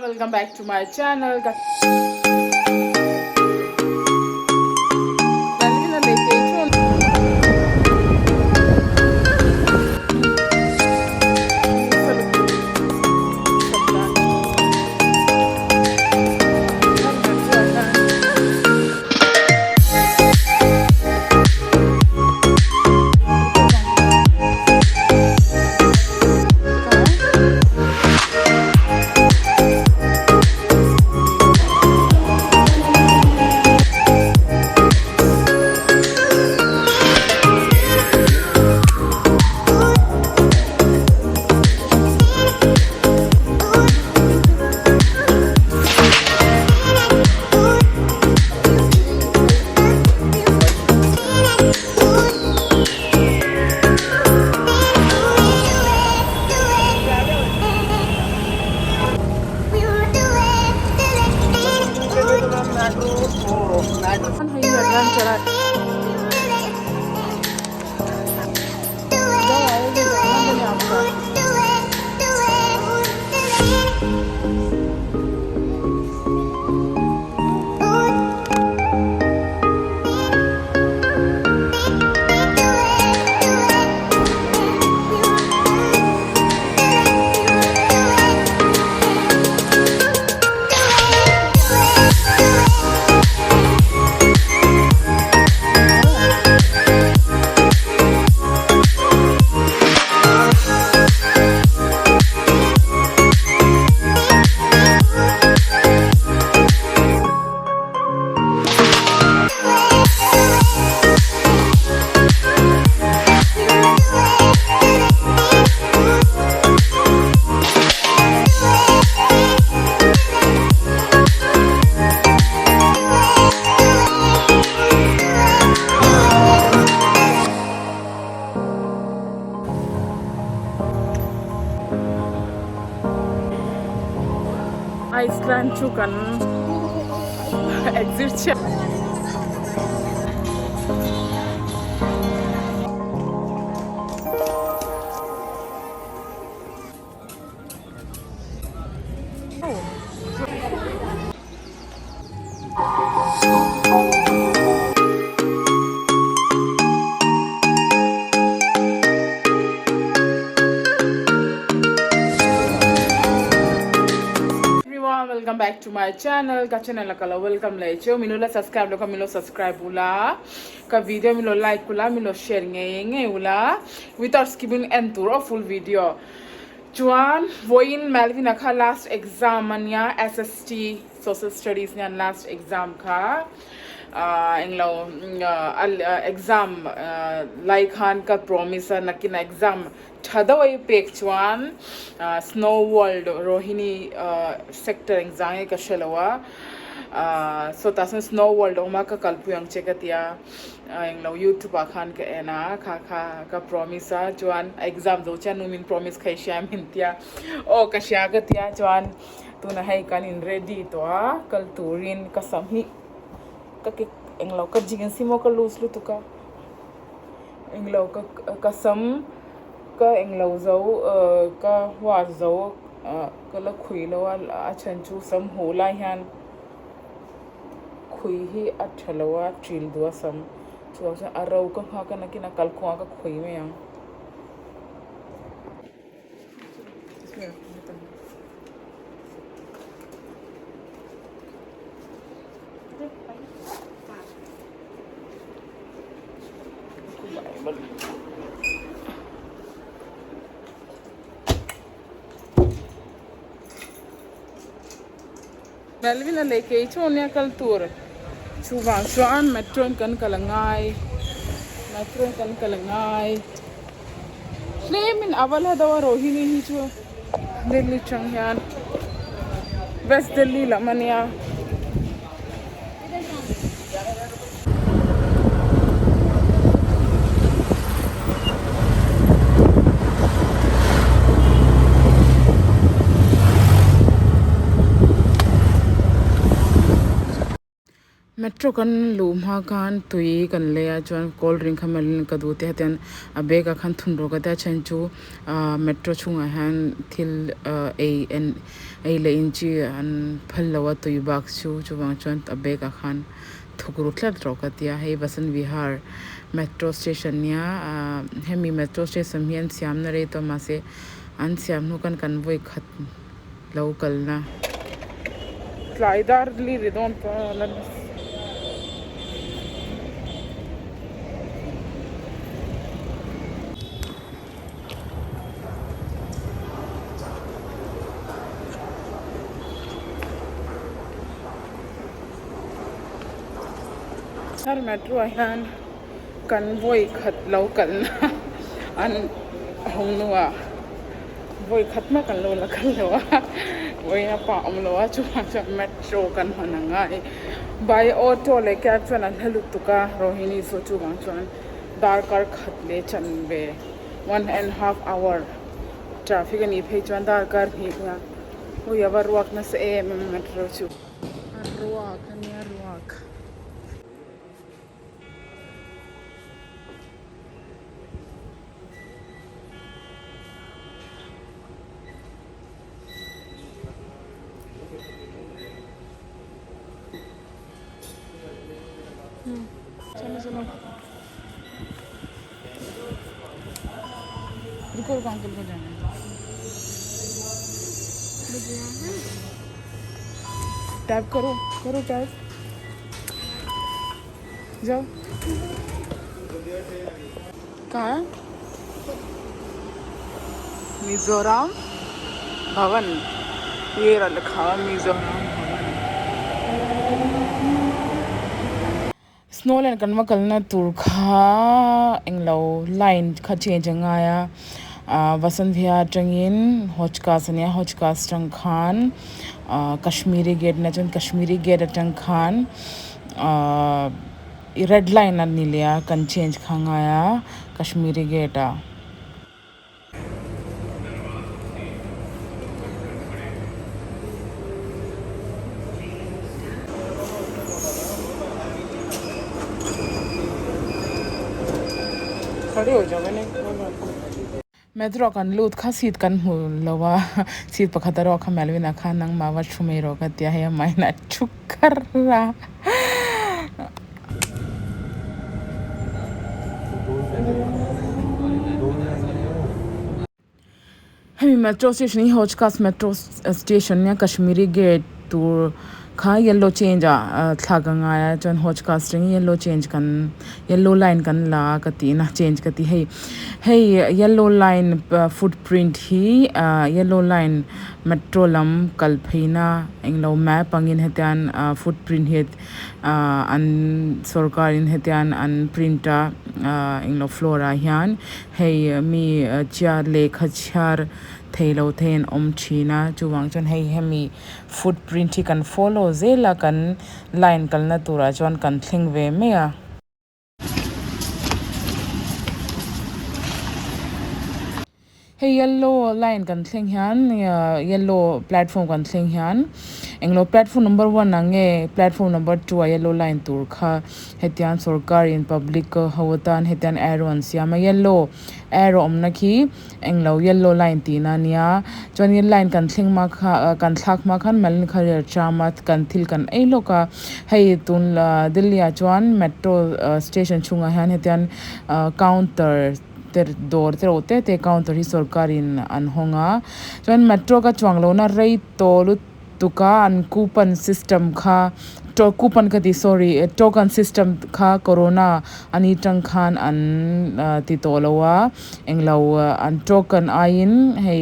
Welcome back to my channel ka Iceland chu kan exit chiah. Everyone welcome back to my channel ka channel ka lo welcome leh cheu milo la subscribe lo kha milo subscribe ula ka video milo like ula milo share ngei ngei ula without skipping en tur aw full video chuan vawiin Melvin a kha last exam ania SST Social studies hian last exam kha englo exam lai khan ka promise a nakin exam tha deuh a i pek chuan snow world Rohini sector engzah nge ka hre lo a sawtah sawn snow world a awm a ka kalpui ang che ka tia englo youtube ah khan ka en a kha kha ka promise a chuan exam zo chian nu min promise kha i hria em min tia aw ka hria ka tia chuan. Tunah hei kan in ready tawh a kal turin ka sam hi ka ke englo ka jeans hi maw ka loose lutuk a englo ka ka sam ka englo zo ahh ka wash zo ahh ka la khui lo a a chhan chu sam huh lai hian khui hi a tha lo a ṭil duh a sam chuvang chuan a ro ka nghak a nakin a kalkawngah ka khui mai ang. Melvin a lei kei chu ania kal tur chuvang chuan metro in kan kal angai metro in kan kal angai tlem in a va la deuh a Rohini hi chu Delhi tang hian West Delhi lam ania. Metro kan luh hma khan tui kan lei a chuan cold drink kha melhin ka duh te a tian a bag ah khan thun rawh ka tia chhan chu ahh metro chhungah hian thil ahh ei en ei leh in chi an phal lo a tui bak chu chuvang chuan a bag ah khan thuk ru tlat rawh ka tia hei Vasant Vihar metro station nia ahh hemi metro station hi an siamna rei tawh mahse an siam hnu khan kan vawi khat lo kalna. Tlai dar li ri dawn pawh a la nasa. Thar metro ah hian kan vawi khat lo kalna an hawng hnuah vawi khat hma kan lo la kal lo a vawiin a pa awm lo a chuvang chuan metro kan hman a ngai by auto leh cab chuan an hla lutuk a Rohini chu chuvang chuan darkar khat leh chanve one and half hour traffic a nih phei chuan darkar hnih nia ui a va ruak nasa em em metro chu a ruak a nia ruak. चलो चलो रुको रुको अंकल को जाना है टैप करो करो टैप जाओ कहाँ है मिजोरम भवन ये रहा लिखा हुआ मिजोरम भवन Snowland kan va kalna tur kha englo line kha change a ngai a ah Vasant Vihar atangin Hotchkas ania Hotchkas atang khan ah Kashmiri gate ania chuan Kashmiri gate atang khan ah red line a ni leh a kan change kha a ngai a Kashmiri gate ah. खड़े हो जाओ मैंने Metro kan lut kha seat kan hmu lo a seat pakhat erawh kha Melvin a khan nangmah va thu mai rawh ka tia hei amahin a thu kar a. Hemi metro station hi Hojkhas metro station nia Kashmiri gate tur kha yellow change ah thlak a ngai a chuan Hojkhas atangin yellow change kan yellow line kan la a ka tihna change ka ti hei hei yellow line footprint hi ah yellow line metro lam kal pheina englo map angin hetian footprint hi ah an sorkar in hetian an print a ah englo floor ah hian hei mi chhiar lehkha chhiar theilo thei an awm thin a chuvang chuan hei hemi footprint hi kan follow zel a kan line kalna turah chuan kan thleng ve mai a. Hei yellow line kan thleng hian yellow platform kan thleng hian englo platform number one ah nge platform number two ah yellow line tur kha hetiang sorkar in public ho atan hetiang arrow an siam a yellow arrow awmna khi englo yellow line tihna a nia chuanin line kan thleng hma kha kan thlak hma khan malin kha vel tram a kan thil kan ei lawk a hei tun Delhi ah chuan metro station chhungah hian hetiang counter te dawr te reuh te te counter hi sorkar in an hawng a chuan metro ka chuang lohna rei tawh lutuk a an coupon system kha coupon ka ti sorry token system kha corona ani tang khan an ti tawh lo a englo an token aiin hei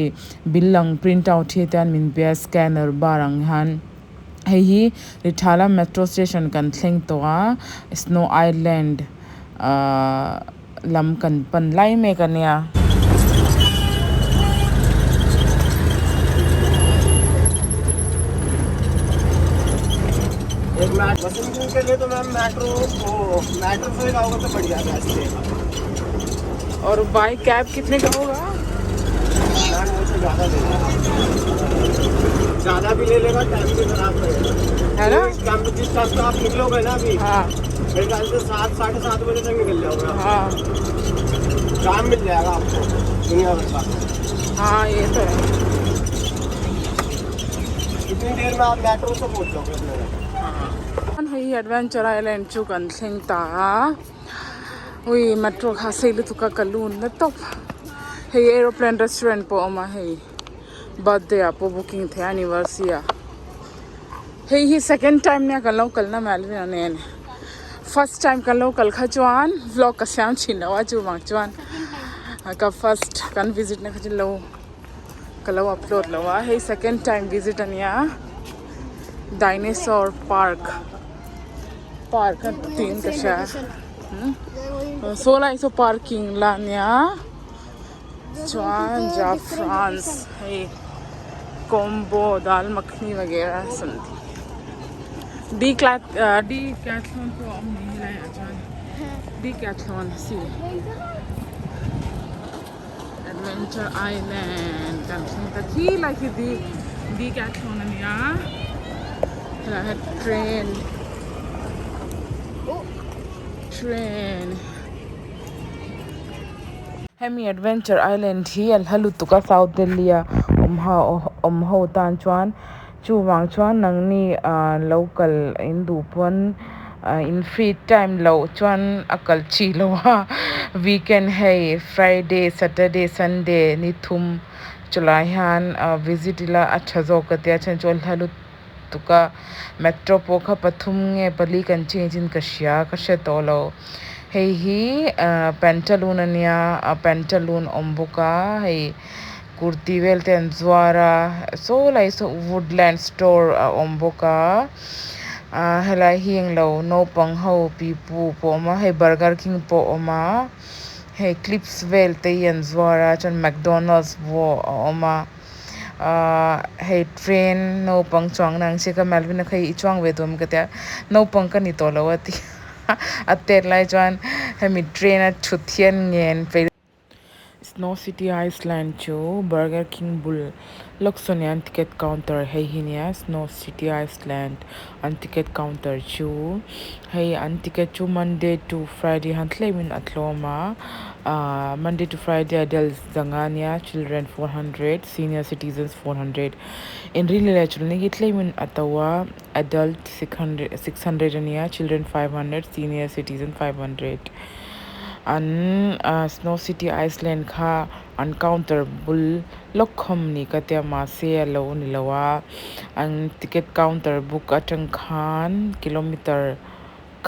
bill ang print out hi te an min pe a scanner bar ang hian hei hi Rithala metro station kan thleng tawh a snow island ahh. Lam kan pan lai mek a nia. और bye cab कितने का होगा? ज्यादा भी ले लेगा टाइम भी खराब रहेगा। है ना? इस टाइम पे जिस टाइम पे आप निकलोगे ना अभी, हाँ। मेरे ख्याल से 7 7:30 बजे तक निकल जाओगे आप। हाँ। काम मिल जाएगा आपको दुनिया भर का। हाँ ये तो है। इतनी देर में आप मेट्रो से पहुंच जाओगे अपने घर। Hei Adventure Island chu kan thleng ta a, ui metro kha sei lutuk a ka lun na tawp. Hei aeroplane restaurant pawh a awm a hei birthday ah pawh booking theih a anniversary ah. Hei hi second time nia kan lo kalna Melvin a nen. First time kan lo kal kha chuan vlog ka siam thin lo a chuvang chuan ka first kan visit na kha chu lo ka lo upload lo a hei second time visit a nia dinosaur park park a tiin ka hria saw lai saw parking la nia chuan ja France hei combo dal makhani vagera something decathlon pawh a awm ni helai ah chuan decathlon si. Adventure Island kan thleng ta khi lai khi di decathlon a nia helai hian train train hemi Adventure Island hi a hla lutuk a South Delhi a awm ho awm ho tan chuan chuvang chuan nangni ah lo kal in duh pawn in free time loh chuan a kal chi lo a weekend hei Friday Saturday Sunday ni thum chulai hian visit ila a tha zawk ka tia chhan chu a hla lutuk a metro pawh kha pathum nge pali kan change in ka hria ka hre tawh lo hei hi pantaloon ania pantaloon awm bawk a hei kurti vel te an zuar a saw lai saw woodland store a awm bawk a ah helai hi englo naupang ho pipu pawh a awm a hei burger king pawh a awm a hei clips vel te hi an zuar a chuan mcdonalds pawh a awm a ah hei train naupang chuang na ang chi kha Melvin a kha i chuang ve duh em ka tia naupang ka ni tawh lo a ti a tet lai chuan hemi train a thut hian ngen peih. Snow City Iceland chu Burger King bul lawk sawn nia an ticket counter hei hi nia Snow City Iceland an ticket counter chu hei an ticket chu Monday to Friday han thlem in a tlawm a ah Monday to Friday adults zanga nia children 400 senior citizens 400 inrin leh chulni hi tlem in a to a adult 600 ania children 500 senior citizen 500. An Snow City Iceland kha an counter bul lawk khawm ni ka tia mahse a lo ni lo a an ticket counter book atang khan kilometer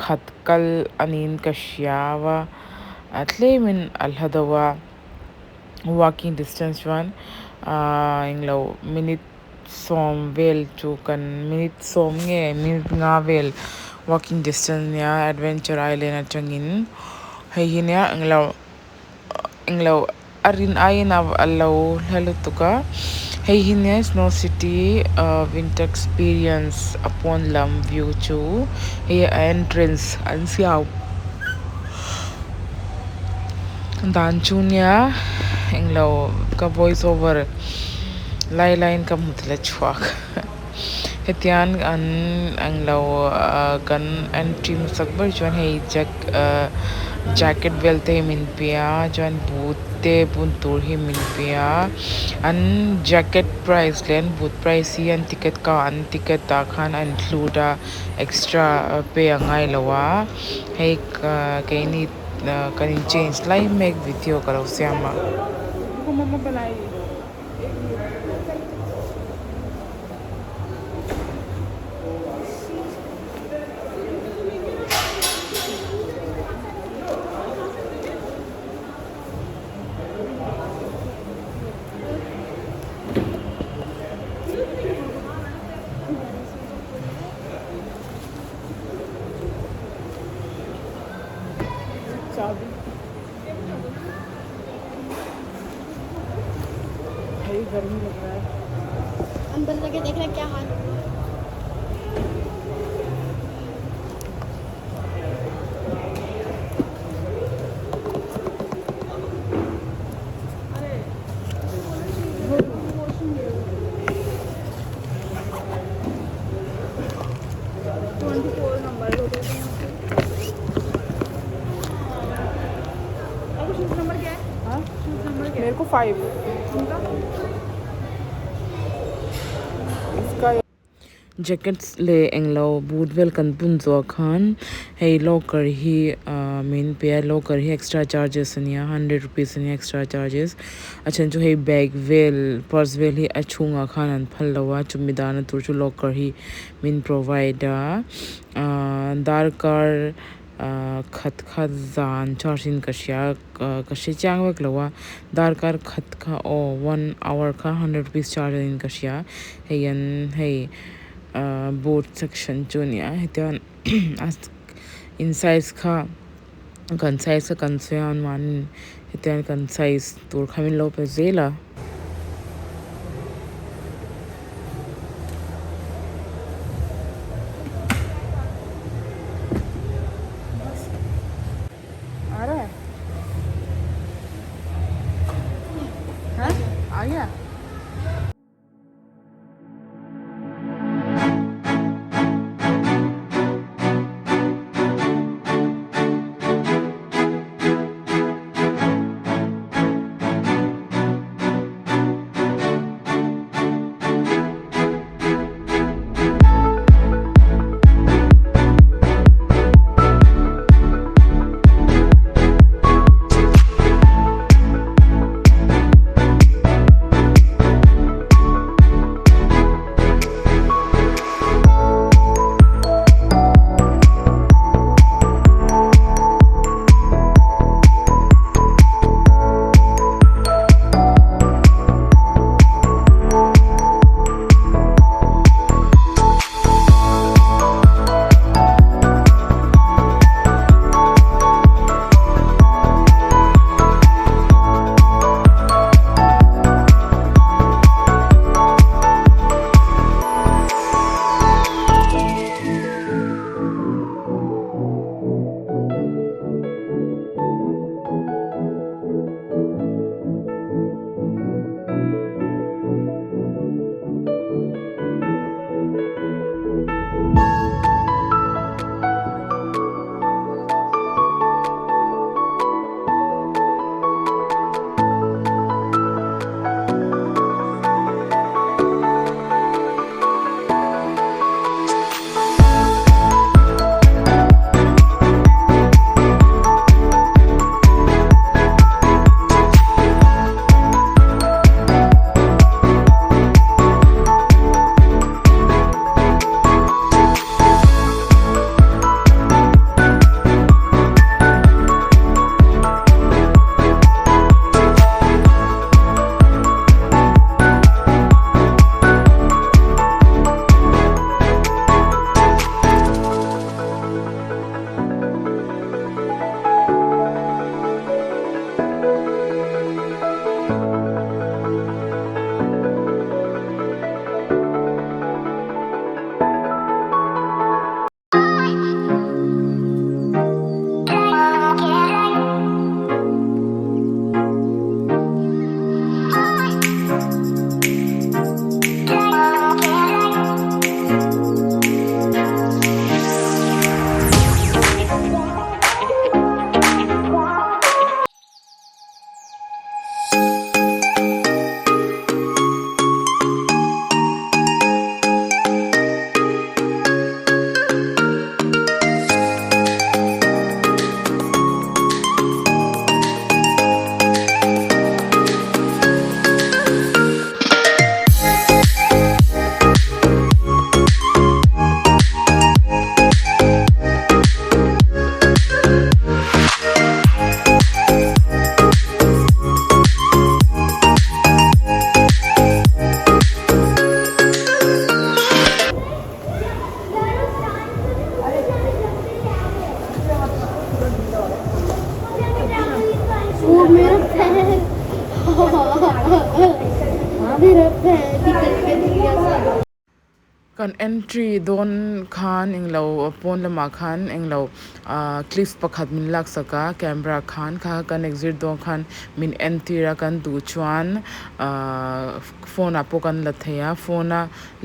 khat kal a niin ka hria a a tlemin a hla deuh a walking distance chuan ahh englo minute sawm vel chu kan minute sawm nge minute nga vel walking distance nia adventure island atangin hei hi nia englo englo a rin aiin a lo hla lutuk a hei hi nia snow city ah winter experience a pawn lam view chu hei a entrance an siam dan chu nia englo ka voice over lai laiin ka hmu thei la chhuak hetiang an englo ah kan entry hmasak ber chuan hei jack ah jacket vel te hi min pe a chuan boot te bun tur hi min pe a an jacket price leh an boot price hi an ticket ka an ticket ah khan a include a extra pay a ngai lo a hei keini kan in change lai mek video ka lo siam a. भाई गर्मी लग रहा है। अंदर जाके देखना क्या हाल होगा। 5 इसका Jackets leh englo boot vel kan bun zawh khan hei locker hi ahh min pe a locker hi extra charges ania 100 rupees ania extra charges a then chu hei bag vel purse vel hi a chhungah khan an phal lo a chumi dahna tur chu locker hi min provide a ahh darkar ahh khat kha zan charge in ka hria ahh ka hre chiang vek lo a darkar khat kha aw one hour kha 100 rupees charge niin ka hria hei an hei ahh boot section chu a ni a hetiang in size kha kan size kha kan sawi a anmahni hetiang kan size tur kha min lo pe zel a. आ रहा है हाँ आ गया। वो मेरा पैर, मेरा पैर निकल के गया सारा। Kan entry dawn khan englo pawn lamah khan englo ahh clips pakhat min lak sak a camera khan kha kan exit dawn khan min entir a kan duh chuan ahh phone ah pawh kan la thei a phone a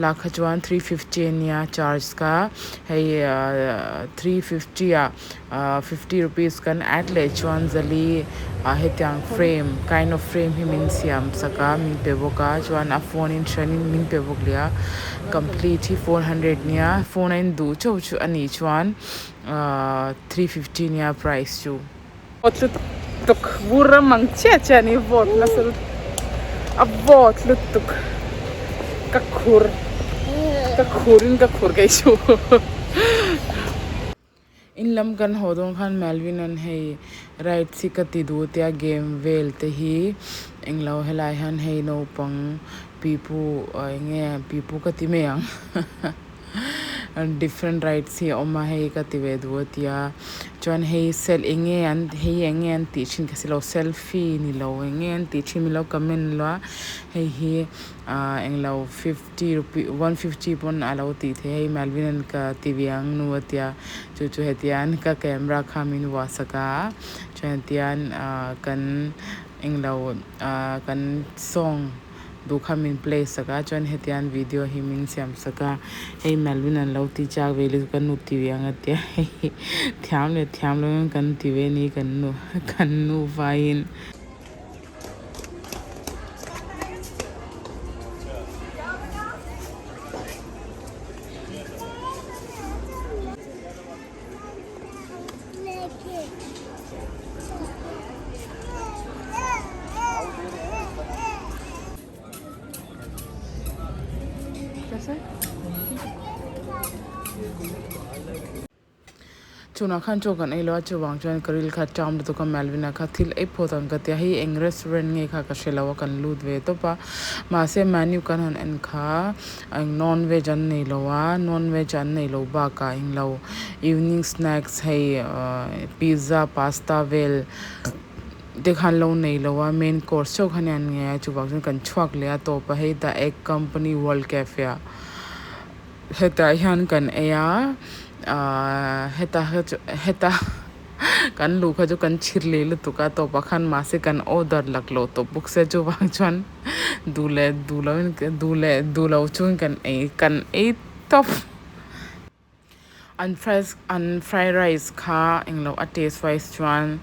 lak kha chuan 350 ania charge kha hei ahh 350 ah ahh 50 rupees kan add leh chuan zali. ah hetiang frame kind of frame hi min siam sak a min pe bawk a chuan a phone in hranin min pe bawk leh a complete hi 400 nia phone a in duh chauh chu a nih chuan ahh 350 nia price chu. Vawt lutuk vur ram ang chiah chiah a ni vawt nasa lutuk a vawt lutuk ka khur ka khur in ka khur kei chu. In lam kan haw dawn khan Melvin an hei ride chi ka ti duh tia game vel te hi englo helai hian hei naupang pipu enge pipu ka ti mai ang. Different rides hi a awm a hei ka ti ve duh a tia chuan hei sel eng nge an hei eng nge an tih thin ka si lo selfie ni lo eng nge an tih thin milo comment lo a hei hi ah englo fifty rupee 150 pawn a lo tih theih a hei Melvin an ka ti ve ang nu a tia chu chu hetiang ka camera kha min vuah sak a chuan hetiang ah kan englo ah kan song. Duh kha min play sak a chuan hetian video hi min siam sak a hei Melvin an lo ti chak ve lutuk ka nu ti ve ang a tia hei thiam leh thiam lo in kan ti ve ni kan nu kan nu vaiin. Chhunah khan chaw kan ei lo a chuvang chuan ka ril kha ṭam lutuk a Melvin-a kha thil ei phawt ang ka ti a hei eng restaurant nge kha ka hre lo a kan lut ve tawp a mahse menu kan han en kha eng non veg an nei lo a non veg an nei lo bakah eng lo evening snacks hei pizza pasta vel te khan lo nei lo a main course chauh kha nia an nghei a chuvang chuan kan chhuak leh a tawp a hei the egg company world cafe ah hetah hian kan ei a ahh heta heta. Kan luh kha chu kan chhir leh lutuk a tawpah khan mahse kan order lak loh tawp bawk sia chuvang chuan duh leh duh lo in duh leh duh lo chungin kan ei kan ei tawp. An fries an fried rice kha englo a taste wise chuan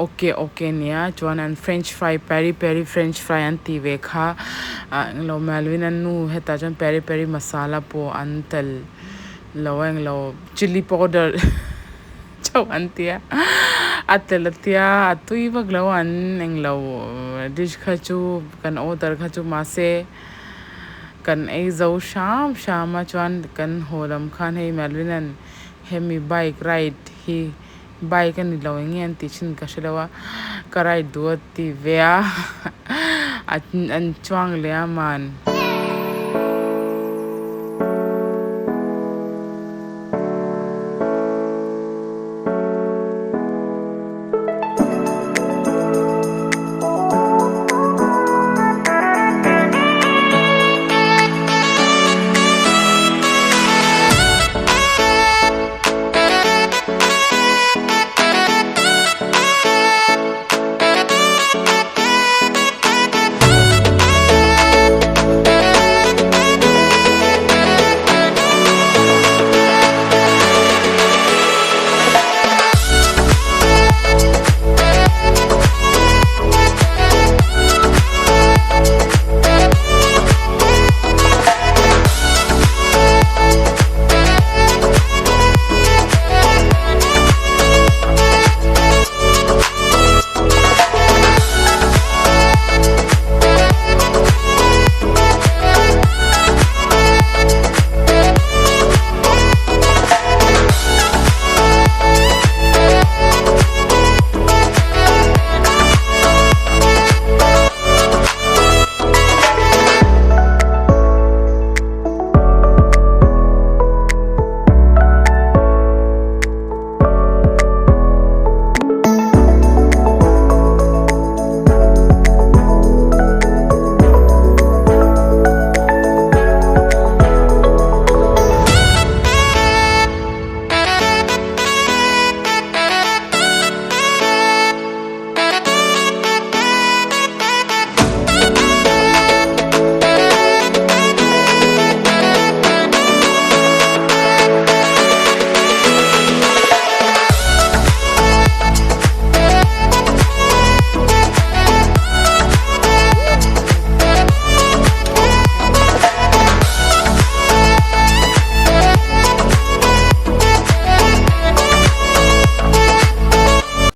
okay okay nia chuan an french fry peri peri french fry an tih ve kha ah englo Melvin a nu hetah chuan peri peri masala pawh an tel lo a englo chilli powder. Chauh an tia a tel a tia a tui vak lo an englo dish kha chu kan order kha chu mahse kan ei zo hram hram a chuan kan haw lam khan hei Melvin an hemi bike ride hi bike a ni lo eng nge an tih thin ka hre lo a ka ride duh a ti ve a an chuang leh a man.